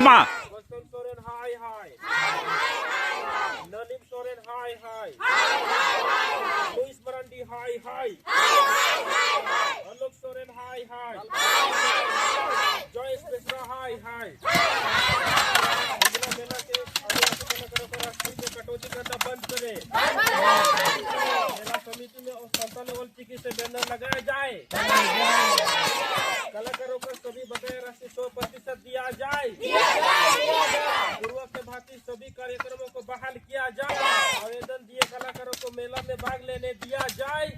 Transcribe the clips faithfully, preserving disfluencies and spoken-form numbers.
ᱢᱟ᱾ ᱵᱚᱥᱚᱱᱛ ᱥᱚᱨᱮᱱ ᱦᱟᱭ ᱦᱟᱭ᱾ ᱱᱟᱱᱤᱢ ᱥᱚᱨᱮᱱ ᱦᱟᱭ ᱦᱟᱭ᱾ ᱞᱩᱭᱤᱥ ᱢᱟᱨᱟᱱᱰᱤ ᱦᱟᱭ ᱦᱟᱭ᱾ ᱟᱞᱳᱠ ᱥᱚᱨᱮᱱ ᱦᱟᱭ ᱦᱟᱭ। जयेश मिश्रा हाय हाय। अगला मेला के आदिवासी कलाकारों को राष्ट्रीय में कटौती करना बंद करें। मेला समिति में और संतान ओवल चिकी से बैनर लगाया जाए। कलाकारों को सभी बकाया राशि सौ प्रतिशत दिया जाए। पूर्व के भांति सभी कार्यक्रमों को बहाल किया जाए। आवेदन दिए कलाकारों को मेला में भाग लेने दिया जाए।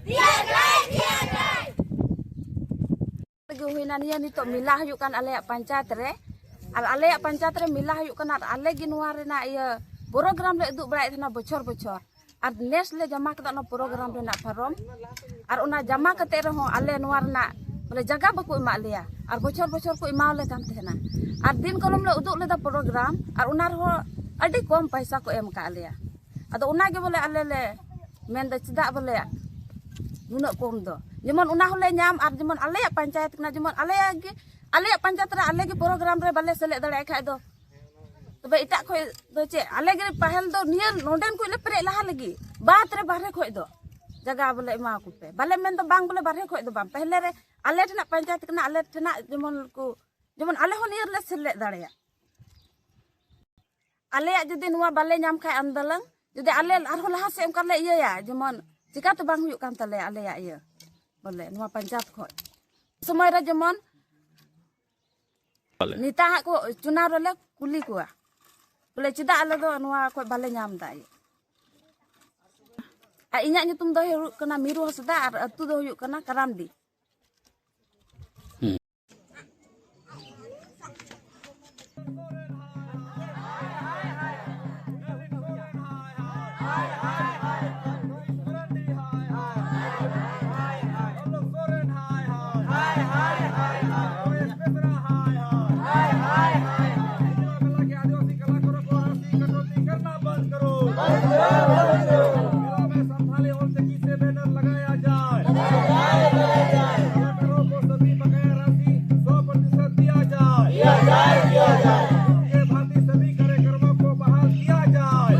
ᱜᱮ ᱦᱩᱭᱱᱟ, ᱱᱤᱭᱟᱹ ᱱᱤᱛᱚᱜ ᱢᱮᱞᱟ ᱦᱩᱭᱩᱜ ᱠᱟᱱ ᱟᱞᱮᱭᱟᱜ ᱯᱚᱧᱪᱟᱭᱮᱛ ᱨᱮ᱾ ᱟᱨ ᱟᱞᱮᱭᱟᱜ ᱯᱚᱧᱪᱟᱭᱮᱛ ᱨᱮ ᱢᱮᱞᱟ ᱦᱩᱭᱩᱜ ᱠᱟᱱᱟ, ᱟᱨ ᱟᱞᱮ ᱜᱮ ᱱᱚᱣᱟ ᱨᱮᱱᱟᱜ ᱤᱭᱟᱹ ᱯᱨᱳᱜᱨᱟᱢ ᱞᱮ ᱩᱫᱩᱜ ᱵᱟᱲᱟᱭᱮᱫ ᱛᱟᱦᱮᱱᱟ ᱵᱚᱪᱷᱚᱨ ᱵᱚᱪᱷᱚᱨ᱾ ᱟᱨ ᱱᱮᱥ ᱞᱮ ᱡᱟᱢᱟ ᱠᱮᱫᱟ ᱚᱱᱟ ᱯᱨᱳᱜᱨᱟᱢ ᱨᱮᱱᱟᱜ ᱯᱷᱚᱨᱚᱢ᱾ ᱟᱨ ᱚᱱᱟ ᱡᱟᱢᱟ ᱠᱟᱛᱮ ᱨᱮᱦᱚᱸ ᱟᱞᱮ ᱱᱚᱣᱟ ᱨᱮᱱᱟᱜ ᱵᱚᱞᱮ ᱡᱟᱭᱜᱟ ᱵᱟᱠᱚ ᱮᱢᱟᱜ ᱞᱮᱭᱟ, ᱟᱨ ᱵᱚᱪᱷᱚᱨ ᱵᱚᱪᱷᱚᱨ ᱠᱚ ᱮᱢᱟᱣᱟᱞᱮ ᱠᱟᱱ ᱛᱟᱦᱮᱱᱟ᱾ ᱟᱨ ᱫᱤᱱ ᱠᱟᱞᱚᱢ ᱞᱮ ᱩᱫᱩᱜ ᱞᱮᱫᱟ ᱯᱨᱳᱜᱨᱟᱢ, ᱟᱨ ᱚᱱᱟ ᱨᱮᱦᱚᱸ ᱟᱹᱰᱤ ᱠᱚᱢ ᱯᱚᱭᱥᱟ ᱠᱚ ᱮᱢ ᱟᱠᱟᱫ ᱞᱮᱭᱟ᱾ ᱟᱫᱚ ᱚᱱᱟ ᱜᱮ ᱵᱚᱞᱮ ᱟᱞᱮ ᱞᱮ ᱢᱮᱱᱫᱟ, ᱪᱮᱫᱟᱜ ᱵᱚᱞᱮ ᱱᱩᱱᱟᱹᱜ ᱠᱚᱢ ᱫᱚ? ᱡᱮᱢᱚᱱ ᱚᱱᱟ ᱦᱚᱸᱞᱮ ᱧᱟᱢ, ᱟᱨ ᱡᱮᱢᱚᱱ ᱟᱞᱮᱭᱟᱜ ᱯᱚᱧᱪᱟᱭᱮᱛ ᱠᱟᱱᱟ, ᱡᱮᱢᱚᱱ ᱟᱞᱮᱭᱟᱜ ᱜᱮ, ᱟᱞᱮᱭᱟᱜ ᱯᱚᱧᱪᱟᱭᱮᱛ ᱨᱮ ᱟᱞᱮ ᱜᱮ ᱯᱨᱳᱜᱨᱟᱢ ᱨᱮ ᱵᱟᱞᱮ ᱥᱮᱞᱮᱫ ᱫᱟᱲᱮᱭᱟᱜ ᱠᱷᱟᱡ ᱫᱚ, ᱛᱚᱵᱮ ᱮᱴᱟᱜ ᱠᱷᱚᱡ ᱫᱚ ᱪᱮᱫ? ᱟᱞᱮ ᱜᱮ ᱯᱟᱹᱦᱤᱞ ᱫᱚ ᱱᱤᱭᱟᱹ ᱱᱚᱰᱮᱱ ᱠᱚ ᱞᱮ ᱯᱮᱨᱮᱡ ᱞᱟᱦᱟ ᱞᱟᱹᱜᱤᱫ, ᱵᱟᱫ ᱨᱮ ᱵᱟᱦᱨᱮ ᱠᱷᱚᱡ ᱫᱚ ᱡᱟᱭᱜᱟ ᱵᱚᱞᱮ ᱮᱢᱟ ᱠᱚ ᱯᱮ᱾ ᱵᱟᱞᱮ ᱢᱮᱱ ᱫᱚ ᱵᱟᱝ ᱵᱚᱞᱮ ᱵᱟᱦᱨᱮ ᱠᱷᱚᱡ ᱫᱚ ᱵᱟᱝ, ᱯᱟᱦᱞᱮ ᱨᱮ ᱟᱞᱮ ᱴᱷᱮᱱᱟᱜ ᱯᱚᱧᱪᱟᱭᱮᱛ ᱠᱟᱱᱟ, ᱟᱞᱮ ᱴᱷᱮᱱᱟᱜ ᱡᱮᱢᱚᱱ ᱠᱚ, ᱡᱮᱢᱚᱱ ᱟᱞᱮ ᱦᱚᱸ ᱱᱤᱭᱟᱹ ᱨᱮᱞᱮ ᱥᱮᱞᱮᱫ ᱫᱟᱲᱮᱭᱟᱜ᱾ ᱟᱞᱮᱭᱟᱜ ᱡᱩᱫᱤ ᱱᱚᱣᱟ ᱵᱟᱞᱮ ᱧᱟᱢ ᱠᱷᱟᱡ ᱟᱱᱫᱳᱞᱚᱱ, ᱡᱩᱫᱤ ᱟᱞᱮ ᱟᱨᱦᱚᱸ ᱞᱟᱦᱟ ᱥᱮᱫ ᱚᱱᱠᱟ ᱞᱮ ᱤᱭᱟᱹᱭᱟ, ᱡᱮᱢᱚᱱ ᱪᱤᱠᱟᱹᱛᱮ ᱵᱟᱝ ᱦᱩᱭᱩᱜ ᱠᱟᱱ ᱛᱟᱞᱮᱭᱟ ᱟᱞᱮᱭᱟᱜ ᱤᱭᱟᱹ, ᱵᱚᱞᱮ ᱱᱚᱣᱟ ᱯᱚᱧᱪᱟᱭᱮᱛ ᱠᱷᱚᱡ᱾ ᱥᱚᱢᱚᱭ ᱨᱮ ᱡᱮᱢᱚᱱ ᱵᱟᱞᱮ᱾ ᱱᱮᱛᱟ ᱦᱟᱸᱜ ᱠᱚ ᱪᱩᱱᱟᱣ ᱨᱮᱞᱮ ᱠᱩᱞᱤ ᱠᱚᱣᱟ, ᱵᱚᱞᱮ ᱪᱮᱫᱟᱜ ᱟᱞᱮ ᱫᱚ ᱱᱚᱣᱟ ᱠᱷᱚᱡ ᱵᱟᱞᱮ ᱧᱟᱢ ᱮᱫᱟ ᱤᱭᱟᱹ᱾ ᱟᱨ ᱤᱧᱟᱹᱜ ᱧᱩᱛᱩᱢ ᱫᱚ ᱦᱩᱭᱩᱜ ᱠᱟᱱᱟ ᱢᱤᱨᱩ ᱦᱟᱸᱥᱫᱟ ᱟᱨ ᱟᱹᱛᱩ ᱫᱚ ᱦᱩᱭᱩᱜ ᱠᱟᱱᱟ ᱠᱟᱨᱟᱢᱰᱤ᱾ के भांति सभी कार्यक्रमों को बहाल किया जाए।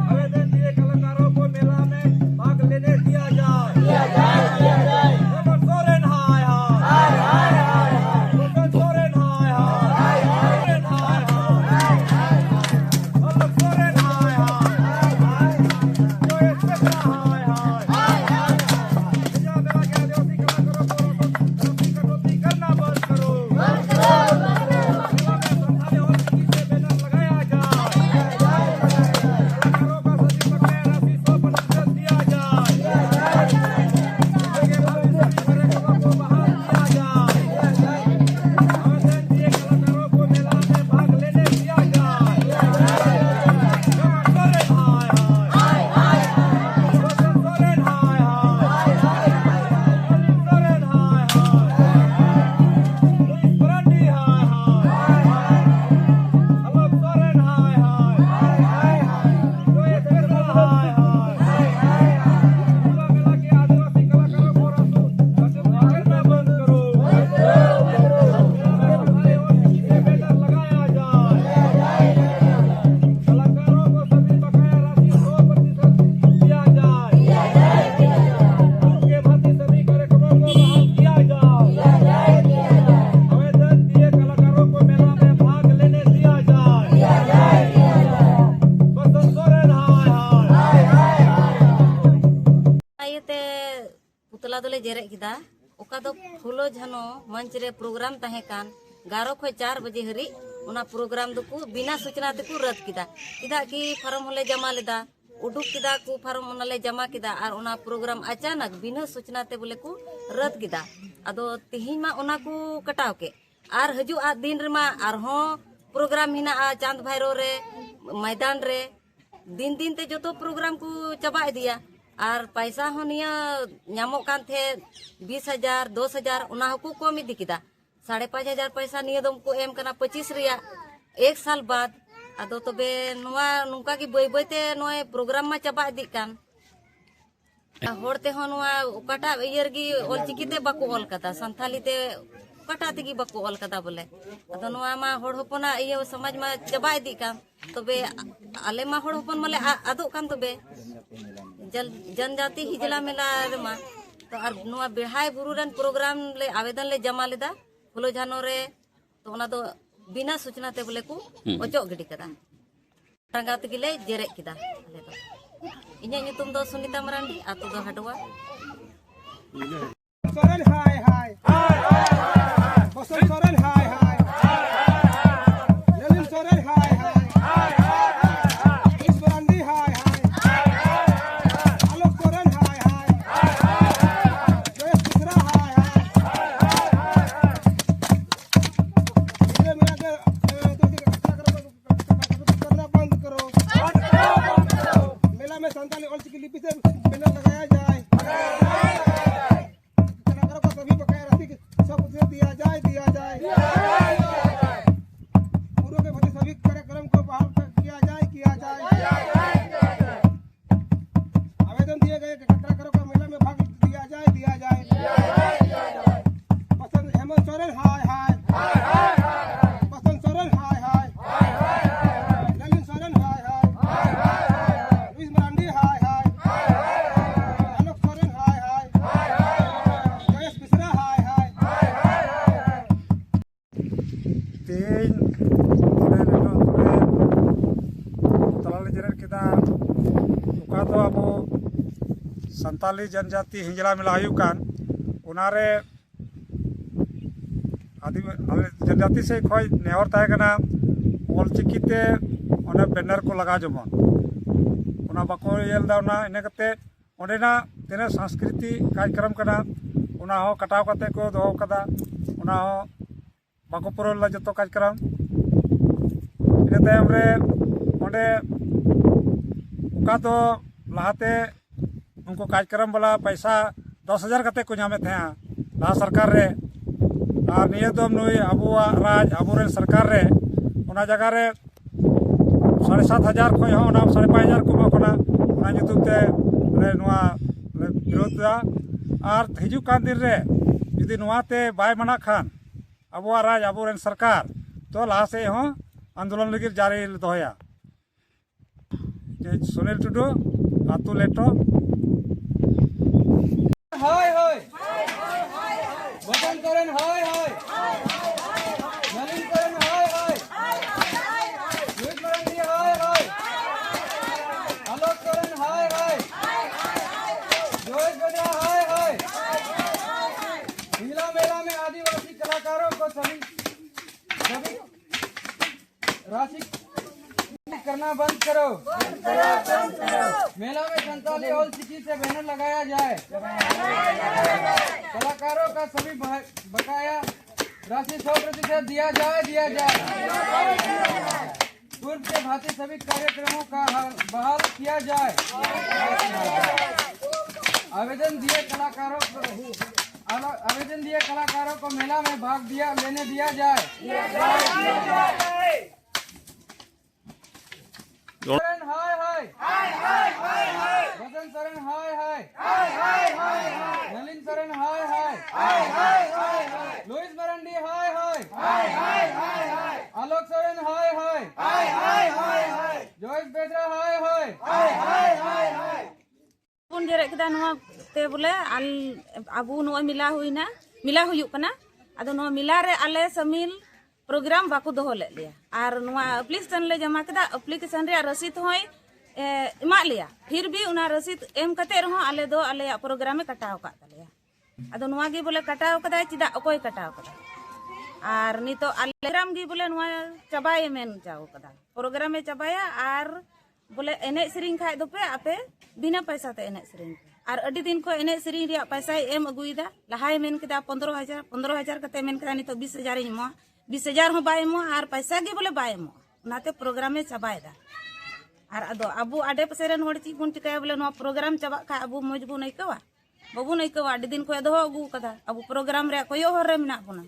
आवेदन दिए कलाकारों को मेला में भाग लेने दिया जाए। वतन सोरेन हाय हाय। वतन सोरेन हाय हाय। सोरेन हाय हाय। वतन सोरेन हाय हाय। जो ये सपना हाय हाय। भैया मेला के आदिवासी कलाकारों को कटौती करना बंद करो। लगाया जाए। कलाकारों का सभी बकाया राशि सौ प्रतिशत दिया जाए। आगे वाले सभी कार्यक्रमों को बहाल किया जाए। आवेदन दिए कलाकारों को मेला में भाग लेने दिया जाए। सोरेन हाय हाय। सोरेन हाय हाय। सोरेन हाय हाय। कलाकारों को सभी बकाया राशि सौ प्रतिशत दिया जाए। के भांति सभी कार्यक्रमों को बहाल किया जाए। आवेदन दिए कलाकारों को मेला में भाग लेने दिया जाए। वतन सोरेन हाय हाय। ᱤᱭᱟᱹᱛᱮ ᱯᱩᱛᱞᱟ ᱫᱚᱞᱮ ᱡᱮᱨᱮᱫ ᱠᱮᱫᱟ᱾ ᱚᱠᱟ ᱫᱚ ᱯᱷᱩᱞᱳ ᱡᱷᱟᱱᱚ ᱢᱚᱧᱪ ᱨᱮ ᱯᱨᱳᱜᱨᱟᱢ ᱛᱟᱦᱮᱸ ᱠᱟᱱ, ᱮᱜᱟᱨᱚ ᱠᱷᱚᱱ ᱪᱟᱨ ᱵᱟᱡᱮ ᱦᱟᱹᱨᱤᱡ ᱚᱱᱟ ᱯᱨᱳᱜᱨᱟᱢ ᱫᱚᱠᱚ ᱵᱤᱱᱟ ᱥᱩᱪᱱᱟ ᱛᱮᱠᱚ ᱨᱟᱫ ᱠᱮᱫᱟ᱾ ᱪᱮᱫᱟᱜ ᱠᱤ ᱯᱷᱟᱨᱢ ᱦᱚᱸᱞᱮ ᱡᱟᱢᱟ ᱞᱮᱫᱟ, ᱩᱰᱩᱠ ᱠᱮᱫᱟ ᱠᱚ ᱯᱷᱟᱨᱢ, ᱚᱱᱟᱞᱮ ᱡᱟᱢᱟ ᱠᱮᱫᱟ, ᱟᱨ ᱚᱱᱟ ᱯᱨᱳᱜᱨᱟᱢ ᱟᱪᱟᱱᱟᱠ ᱵᱤᱱᱟᱹ ᱥᱩᱪᱱᱟ ᱛᱮ ᱵᱚᱞᱮ ᱠᱚ ᱨᱟᱫ ᱠᱮᱫᱟ᱾ ᱟᱫᱚ ᱛᱤᱦᱤᱧ ᱢᱟ ᱚᱱᱟ ᱠᱚ ᱠᱟᱴᱟᱣ ᱠᱮᱫ, ᱟᱨ ᱦᱤᱡᱩᱜ ᱟᱜ ᱫᱤᱱ ᱨᱮᱢᱟ ᱟᱨᱦᱚᱸ ᱯᱨᱳᱜᱨᱟᱢ ᱦᱮᱱᱟᱜᱼᱟ ᱪᱟᱸᱫᱽ ᱵᱷᱟᱭᱨᱳ ᱨᱮ ᱢᱚᱭᱫᱟᱱ ᱨᱮ᱾ ᱫᱤᱱ ᱫᱤᱱ ᱛᱮ ᱡᱚᱛᱚ ᱯᱨᱳᱜᱨᱟᱢ ᱠᱚ ᱪᱟᱵᱟ ᱤᱫᱤᱭᱟ᱾ ᱟᱨ ᱯᱟᱭᱥᱟ ᱦᱚᱸ ᱱᱤᱭᱟᱹ ᱧᱟᱢᱚᱜ ᱠᱟᱱ ᱛᱟᱦᱮᱸᱫ ᱵᱤᱥ ᱦᱟᱡᱟᱨ, ᱫᱚᱥ ᱦᱟᱡᱟᱨ, ᱚᱱᱟ ᱦᱚᱸᱠᱚ ᱠᱚᱢ ᱤᱫᱤ ᱠᱮᱫᱟ᱾ ᱥᱟᱲᱮ ᱯᱟᱸᱪ ᱦᱟᱡᱟᱨ ᱯᱟᱭᱥᱟ ᱱᱤᱭᱟᱹ ᱫᱚᱢ ᱠᱚ ᱮᱢ ᱠᱟᱱᱟ ᱯᱚᱸᱪᱤᱥ ᱨᱮᱭᱟᱜ, ᱮᱠ ᱥᱟᱞ ᱵᱟᱫ᱾ ᱟᱫᱚ ᱛᱚᱵᱮ ᱱᱚᱣᱟ ᱱᱚᱝᱠᱟ ᱜᱮ ᱵᱟᱹᱭ ᱵᱟᱹᱭ ᱛᱮ ᱱᱚᱜᱼᱚᱭ ᱯᱨᱳᱜᱨᱟᱢ ᱢᱟ ᱪᱟᱵᱟ ᱤᱫᱤᱜ ᱠᱟᱱ᱾ ᱦᱚᱲ ᱛᱮᱦᱚᱸ ᱱᱚᱣᱟ ᱚᱠᱟᱴᱟᱜ ᱤᱭᱟᱹ ᱨᱮᱜᱮ ᱚᱞᱪᱤᱠᱤ ᱛᱮ ᱵᱟᱠᱚ ᱚᱞ ᱠᱟᱫᱟ, ᱥᱟᱱᱛᱷᱟᱞᱤ ᱛᱮ ᱚᱠᱟᱴᱟᱜ ᱛᱮᱜᱮ ᱵᱟᱠᱚ ᱚᱞ ᱠᱟᱫᱟ ᱵᱚᱞᱮ᱾ ᱟᱫᱚ ᱱᱚᱣᱟ ᱢᱟ ᱦᱚᱲ ᱦᱚᱯᱚᱱᱟᱜ ᱤᱭᱟᱹ ᱥᱚᱢᱟᱡᱽ ᱢᱟ ᱪᱟᱵᱟ ᱤᱫᱤᱜ ᱠᱟᱱ, ᱛᱚᱵᱮ ᱟᱞᱮ ᱢᱟ ᱦᱚᱲ ᱦᱚᱯᱚᱱ ᱢᱟᱞᱮ ᱟ- ᱟᱫᱚᱜ ᱠᱟᱱ᱾ ᱛᱚᱵᱮ ᱡᱟᱱ- ᱡᱟᱱᱡᱟᱛᱤ ᱦᱤᱡᱞᱟ ᱢᱮᱞᱟ ᱨᱮᱢᱟ ᱛᱚ ᱟᱨ ᱱᱚᱣᱟ ᱵᱮᱲᱦᱟᱭ ᱵᱩᱨᱩ ᱨᱮᱱ ᱯᱨᱳᱜᱨᱟᱢ ᱞᱮ ᱟᱵᱮᱫᱚᱱ ᱞᱮ ᱡᱟᱢᱟ ᱞᱮᱫᱟ ᱯᱷᱩᱞᱳ ᱡᱷᱟᱱᱚ ᱨᱮ, ᱛᱚ ᱚᱱᱟ ᱫᱚ ᱵᱤᱱᱟ ᱥᱩᱪᱱᱟ ᱛᱮ ᱵᱚᱞᱮ ᱠᱚ ᱦᱩᱸ᱾ ᱚᱪᱚᱜ ᱜᱤᱰᱤ ᱠᱟᱫᱟ᱾ ᱨᱟᱸᱜᱟᱣ ᱛᱮᱜᱮ ᱞᱮ ᱡᱮᱨᱮᱫ ᱠᱮᱫᱟ ᱟᱞᱮ ᱫᱚ᱾ ᱤᱧᱟᱹᱜ ᱧᱩᱛᱩᱢ ᱫᱚ ᱥᱩᱱᱤᱛᱟ ᱢᱟᱨᱟᱱᱰᱤ, ᱟᱛᱳ ᱫᱚ ᱦᱟᱰᱣᱟ᱾ ᱥᱚᱨᱮᱱ ᱦᱟᱭ ᱦᱟᱭ᱾ ᱵᱚᱥᱚᱱᱛ ᱥᱚᱨᱮᱱ ᱦᱟᱭ ᱦᱟᱭ᱾ ᱞᱮᱱᱤᱱ ᱥᱚᱨᱮᱱ ᱦᱟᱭ ᱦᱟᱭ᱾ ᱤᱥ ᱢᱟᱨᱟᱱᱰᱤ ᱦᱟᱭ ᱦᱟᱭ᱾ ᱟᱞᱳᱠ ᱥᱚᱨᱮᱱ ᱦᱟᱭ ᱦᱟᱭ᱾ ᱡᱚᱭᱮᱥ ᱵᱮᱥᱨᱟ ᱦᱟᱭ ᱦᱟᱭ᱾ ᱤᱱᱟᱹ ᱢᱮᱱᱟᱜ ᱜᱮ, ᱮ, ᱫᱚ ᱪᱮᱫ ᱠᱟᱛᱷᱟ ᱠᱟᱱᱟ? करना बंद करो। मेला में संताली ऑल चिकी लिपि से बैनर लगाया जाए। कलाकारों को सभी बकाया राशि सब उसे दिया जाए, दिया जाए। पूर्व के भले सभी कार्यक्रम को बहाल कर, किया जाए, किया जाए। आवेदन दिए गए कि कलाकारों का मेला में भाग दिया जाए, दिया जाए। बसंत हेमंत सोरेन हाय हाय। बसंत सोरेन हाय हाय। ललित सोरेन हाय हाय। लुइस मरांडी हाय हाय। आलोक सोरेन हाय हाय। जयेश मिश्रा हाय हाय। ᱛᱮᱦᱮᱧ ᱱᱚᱰᱮ ᱞᱟᱹᱴᱩ ᱟᱹᱛᱩ ᱨᱮ ᱛᱟᱞᱟᱞᱮ ᱡᱮᱨᱮᱫ ᱠᱮᱫᱟ, ᱚᱠᱟ ᱫᱚ ᱟᱵᱚ ᱥᱟᱱᱛᱟᱞᱤ ᱡᱚᱱᱡᱟᱛᱤ ᱦᱤᱡᱽᱞᱟ ᱢᱮᱞᱟ ᱦᱩᱭᱩᱜ ᱠᱟᱱ, ᱚᱱᱟᱨᱮ ᱟᱹᱫᱤᱵᱟ-, ᱟᱞᱮ ᱡᱚᱱᱡᱟᱛᱤ ᱥᱮᱫ ᱠᱷᱚᱱ ᱱᱮᱦᱚᱨ ᱛᱟᱦᱮᱸ ᱠᱟᱱᱟ, ᱚᱞᱪᱤᱠᱤ ᱛᱮ ᱚᱱᱟ ᱵᱮᱱᱟᱨ ᱠᱚ ᱞᱟᱜᱟᱣ ᱡᱮᱢᱚᱱ, ᱚᱱᱟ ᱵᱟᱠᱚ ᱤᱭᱟᱹ ᱞᱮᱫᱟ᱾ ᱚᱱᱟ ᱤᱱᱟᱹ ᱠᱟᱛᱮ ᱚᱸᱰᱮᱱᱟᱜ ᱛᱤᱱᱟᱹᱜ ᱥᱟᱝᱥᱠᱨᱤᱛᱤᱠ ᱠᱟᱨᱡᱚᱠᱨᱚᱢ ᱠᱟᱱᱟ, ᱚᱱᱟ ᱦᱚᱸ ᱠᱟᱴᱟᱣ ᱠᱟᱛᱮ ᱠᱚ ᱫᱚᱦᱚ ᱠᱟᱫᱟ᱾ ᱚᱱᱟ ᱦᱚᱸ ᱵᱟᱠᱚ ᱯᱩᱨᱟᱹᱣ ᱞᱮᱫᱟ ᱡᱚᱛᱚ ᱠᱟᱨᱡᱚᱠᱨᱚᱢ᱾ ᱤᱱᱟᱹ ᱛᱟᱭᱚᱢ ᱨᱮ ᱚᱸᱰᱮ ᱚᱠᱟ ᱫᱚ ᱞᱟᱦᱟᱛᱮ ᱩᱱᱠᱩ ᱠᱟᱨᱡᱚᱠᱨᱚᱢ ᱵᱟᱞᱟ ᱯᱚᱭᱥᱟ ᱫᱚᱥ ᱦᱟᱡᱟᱨ ᱠᱟᱛᱮ ᱠᱚ ᱧᱟᱢᱮᱫ ᱛᱟᱦᱮᱸᱜᱼᱟ ᱞᱟᱦᱟ ᱥᱚᱨᱠᱟᱨ ᱨᱮ, ᱟᱨ ᱱᱤᱭᱟᱹ ᱫᱚ ᱱᱩᱭ ᱟᱵᱚᱣᱟᱜ ᱨᱟᱡᱽ, ᱟᱵᱚᱨᱮᱱ ᱥᱚᱨᱠᱟᱨ ᱨᱮ ᱚᱱᱟ ᱡᱟᱭᱜᱟ ᱨᱮ ᱥᱟᱲᱮ ᱥᱟᱛ ᱦᱟᱡᱟᱨ ᱠᱷᱚᱱ ᱦᱚᱸ ᱚᱱᱟ ᱥᱟᱲᱮ ᱯᱟᱸᱪ ᱦᱟᱡᱟᱨ ᱠᱚ ᱮᱢᱟ ᱠᱚ ᱠᱟᱱᱟ᱾ ᱚᱱᱟ ᱧᱩᱛᱩᱢ ᱛᱮ ᱟᱞᱮ ᱱᱚᱣᱟ ᱞᱮ ᱵᱤᱨᱳᱫᱷ ᱮᱫᱟ᱾ ᱟᱨ ᱦᱤᱡᱩᱜ ᱠᱟᱱ ᱫᱤᱱ ᱨᱮ ᱡᱩᱫᱤ ᱱᱚᱣᱟᱛᱮ ᱵᱟᱭ ᱢᱟᱱᱟᱜ ᱠᱷᱟᱱ ᱟᱵᱚᱣᱟᱜ ᱨᱟᱡᱽ, ᱟᱵᱚᱨᱮᱱ ᱥᱚᱨᱠᱟᱨ, ᱛᱚ ᱞᱟᱦᱟ ᱥᱮᱫ ᱦᱚᱸ ᱟᱱᱫᱳᱞᱚᱱ ᱞᱟᱹᱜᱤᱫ ᱡᱟᱹᱨᱤ ᱞᱮ ᱫᱚᱦᱚᱭᱟ᱾ ᱥᱩᱱᱤᱞ ᱴᱩᱰᱩ, ᱟᱹᱛᱩ ᱞᱮᱴᱚ᱾ ᱦᱳᱭ, ᱦᱳᱭ᱾ ᱵᱚᱥᱚᱱᱛ ᱥᱚᱨᱮᱱ, ᱦᱳᱭ, ᱦᱳᱭ᱾ ᱱᱚᱞᱤᱱ ᱥᱚᱨᱮᱱ, ᱦᱳᱭ, ᱦᱳᱭ᱾ ᱞᱩᱭᱤᱥ ᱢᱟᱨᱟᱱᱰᱤ, ᱦᱳᱭ, ᱦᱳᱭ᱾ ᱟᱞᱳᱠ ᱥᱚᱨᱮᱱ, ᱦᱳᱭ, ᱦᱳᱭ᱾ ᱡᱚᱭᱮᱥ ᱵᱮᱫᱟ, ᱦᱳᱭ, ᱦᱳᱭ᱾ पिछला मेला में आदिवासी कलाकारों को सभी, सभी राशि करना बंद करो। मेला में संताली और चिकी से बैनर लगाया जाए। कलाकारों का सभी बह-, बकाया राशि सौ प्रतिशत दिया जाए, दिया जाए। पूर्व के भांति सभी कार्यक्रमों का हाल, बहाल किया जाए। आवेदन दिए कलाकारों को, आवेदन दिए कलाकारों को मेला में भाग दिया, लेने दिया जाए। सोरेन हाय हाय। रतन सोरेन हाय हाय। नलिन सोरेन हाय हाय। लुइस मरंडी हाय हाय। आलोक सोरेन हाय हाय। जोयस बेदरा हाय हाय। ᱵᱚᱱ ᱡᱮᱨᱮᱫ ᱠᱮᱫᱟ ᱱᱚᱣᱟ ᱛᱮ ᱵᱚᱞᱮ ᱟᱞ-, ᱟᱵᱚ ᱱᱚᱜᱼᱚᱭ ᱢᱮᱞᱟ ᱦᱩᱭᱱᱟ, ᱢᱮᱞᱟ ᱦᱩᱭᱩᱜ ᱠᱟᱱᱟ᱾ ᱟᱫᱚ ᱱᱚᱣᱟ ᱢᱮᱞᱟ ᱨᱮ ᱟᱞᱮ ᱥᱟᱢᱤᱞ ᱯᱨᱳᱜᱨᱟᱢ ᱵᱟᱠᱚ ᱫᱚᱦᱚ ᱞᱮᱫ ᱞᱮᱭᱟ᱾ ᱟᱨ ᱱᱚᱣᱟ ᱟᱯᱞᱤᱠᱮᱥᱚᱱ ᱞᱮ ᱡᱚᱢᱟ ᱠᱮᱫᱟ, ᱟᱯᱞᱤᱠᱮᱥᱚᱱ ᱨᱮᱭᱟᱜ ᱨᱚᱥᱤᱫ ᱦᱚᱸᱭ, ᱮ, ᱮᱢᱟᱜ ᱞᱮᱭᱟ᱾ ᱯᱷᱤᱨ ᱵᱷᱤ ᱚᱱᱟ ᱨᱚᱥᱤᱫ ᱮᱢ ᱠᱟᱛᱮ ᱨᱮᱦᱚᱸ ᱟᱞᱮ ᱫᱚ ᱟᱞᱮᱭᱟᱜ ᱯᱨᱳᱜᱨᱟᱢ ᱮ ᱠᱟᱴᱟᱣ ᱟᱠᱟᱫ ᱛᱟᱞᱮᱭᱟ᱾ ᱟᱫᱚ ᱱᱚᱣᱟ ᱜᱮ ᱵᱚᱞᱮ ᱠᱟᱴᱟᱣ ᱠᱟᱫᱟᱭ, ᱪᱮᱫᱟᱜ, ᱚᱠᱚᱭ ᱠᱟᱴᱟᱣ ᱠᱟᱫᱟ? ᱟᱨ ᱱᱤᱛᱚᱜ ᱟᱞᱮ ᱯᱨᱳᱜᱨᱟᱢ ᱜᱮ ᱵᱚᱞᱮ ᱱᱚᱣᱟ ᱪᱟᱵᱟᱭᱮ ᱢᱮᱱ ᱪᱟᱣ ᱠᱟᱫᱟ, ᱯᱨᱳᱜᱨᱟᱢ ᱮ ᱪᱟᱵᱟᱭᱟ᱾ ᱟᱨ ᱵᱚᱞᱮ ᱮᱱᱮᱡ ᱥᱮᱨᱮᱧ ᱠᱷᱟᱡ ᱫᱚᱯᱮ ᱟᱯᱮ ᱵᱤᱱᱟᱹ ᱯᱚᱭᱥᱟ ᱛᱮ ᱮᱱᱮᱡ ᱥᱮᱨᱮᱧ ᱯᱮ᱾ ᱟᱨ ᱟᱹᱰᱤ ᱫᱤᱱ ᱠᱷᱚᱱ ᱮᱱᱮᱡ ᱥᱮᱨᱮᱧ ᱨᱮᱭᱟᱜ ᱯᱚᱭᱥᱟᱭ ᱮᱢ ᱟᱹᱜᱩᱭᱮᱫᱟ᱾ ᱞᱟᱦᱟᱭ ᱢᱮᱱ ᱠᱮᱫᱟ ᱯᱚᱱᱫᱽᱨᱚ ᱦᱟᱡᱟᱨ, ᱯᱚᱱᱫᱽᱨᱚ ᱦᱟᱡᱟᱨ ᱠᱟᱛᱮ ᱢᱮᱱ ᱠᱮᱫᱟ ᱱᱤᱛᱚᱜ ᱵᱤᱥ ᱦᱟᱡᱟᱨ ᱤᱧ ᱮᱢᱚᱜᱼᱟ᱾ ᱵᱤᱥ ᱦᱟᱡᱟᱨ ᱦᱚᱸ ᱵᱟᱭ ᱮᱢᱚᱜᱼᱟ ᱟᱨ ᱯᱚᱭᱥᱟ ᱜᱮ ᱵᱚᱞᱮ ᱵᱟᱭ ᱮᱢᱚᱜᱼᱟ᱾ ᱚᱱᱟᱛᱮ ᱯᱨᱳᱜᱨᱟᱢᱮ ᱪᱟᱵᱟᱭᱮᱫᱟ᱾ ᱟᱨ ᱟᱫᱚ ᱟᱵᱚ ᱟᱰᱮ ᱯᱟᱥᱮ ᱨᱮᱱ ᱦᱚᱲ ᱪᱮᱫ ᱵᱚᱱ ᱪᱤᱠᱟᱹᱭᱟ? ᱵᱚᱞᱮ ᱱᱚᱣᱟ ᱯᱨᱳᱜᱨᱟᱢ ᱪᱟᱵᱟᱜ ᱠᱷᱟᱡ ᱟᱵᱚ ᱢᱚᱡᱽ ᱵᱚᱱ ᱟᱹᱭᱠᱟᱹᱣᱟ? ᱵᱟᱵᱚᱱ ᱟᱹᱭᱠᱟᱹᱣᱟ᱾ ᱟᱹᱰᱤ ᱫᱤᱱ ᱠᱷᱚᱱ ᱫᱚᱦᱚ ᱟᱹᱜᱩ ᱟᱠᱟᱫᱟ᱾ ᱟᱵᱚ ᱯᱨᱳᱜᱨᱟᱢ ᱨᱮᱭᱟᱜ ᱠᱚᱭᱚᱜ ᱦᱚᱨ ᱨᱮ ᱢᱮᱱᱟᱜ ᱵᱚᱱᱟ᱾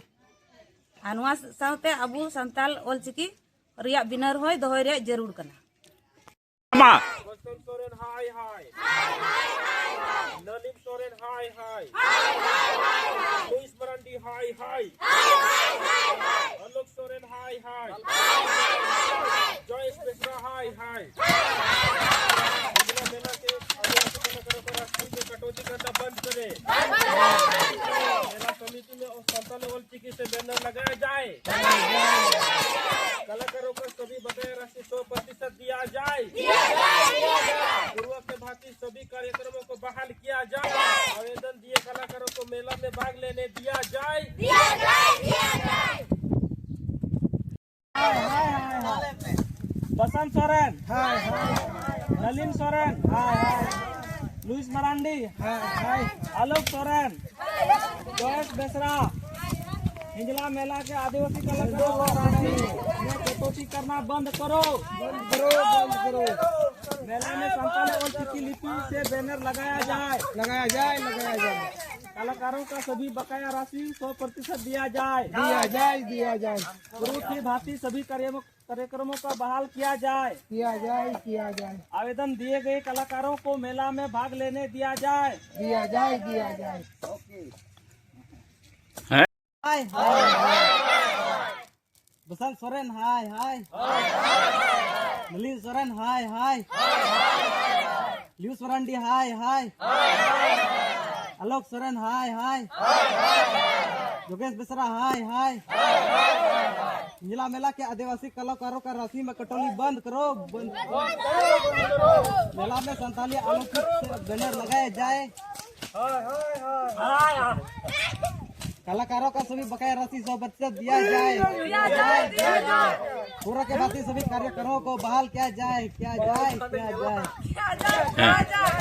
ᱟᱨ ᱱᱚᱣᱟ ᱥᱟᱶᱛᱮ ᱟᱵᱚ ᱥᱟᱱᱛᱟᱞ ᱚᱞᱪᱤᱠᱤ ᱨᱮᱭᱟᱜ ᱵᱤᱱᱟᱨ ᱦᱚᱸᱭ ᱫᱚᱦᱚᱭ ᱨᱮᱭᱟᱜ ᱡᱟᱹᱨᱩᱲ ᱠᱟᱱᱟ᱾ ᱢᱟ᱾ सोरेन हाय हाय। नलीन सोरेन हाय हाय। लुइस मरांडी हाय हाय। आलोक सोरेन हाय हाय। जयेश बेसरा हाय हाय। हिंजला मेला के आदिवासी कलाकारों पर राशि में कटौती करना बंद करे। मेला समिति में और संताल ऑल चिकी से बैनर लगाया जाए। कलाकारों का सभी बकाया राशि सौ प्रतिशत दिया जाए। पूर्व के भांति सभी कार्यक्रमों को बहाल किया जाए। आवेदन दिए कलाकारों को मेला में भाग लेने दिया जाए। बसंत सोरेन। हाय, हाय। नलिन सोरेन। हाय, हाय। लुइस मरांडी। हाय, हाय। आलोक सोरेन। जयेश बेसरा। हिंजला मेला के आदिवासी कलाकारों को राशि में कटौती करना बंद करो। बंद करो, बंद करो। मेला में संताल और चिकी लिपि से बैनर लगाया जाए। लगाया जाए, लगाया जाए। कलाकारों का सभी बकाया राशि सौ प्रतिशत दिया जाए। दिया जाए, दिया जाए। पूर्व की भांति सभी कार्यक्रमों कार्यक्रमों का बहाल किया जाए। किया जाए, किया जाए। आवेदन दिए गए कलाकारों को मेला में भाग लेने दिया जाए। दिया जाए, दिया जाए। हाय, हाय। बसंत सोरेन, हाय, हाय। नलिन सोरेन, हाय, हाय। लियोस मरांडी, हाय, हाय। आलोक सोरेन, हाय, हाय। जोगेश बेसरा, हाय, हाय। हिंजला मेला के आदिवासी कलाकारों का राशि में कटौती बंद करो, बंद। मेला में संताली आलोक से बैनर लगाए जाए। कलाकारों का सभी बकाया राशि सौ प्रतिशत दिया जाए। पूर्व के भांति सभी कार्यक्रमों को बहाल किया जाए, किया जाए, किया जाए।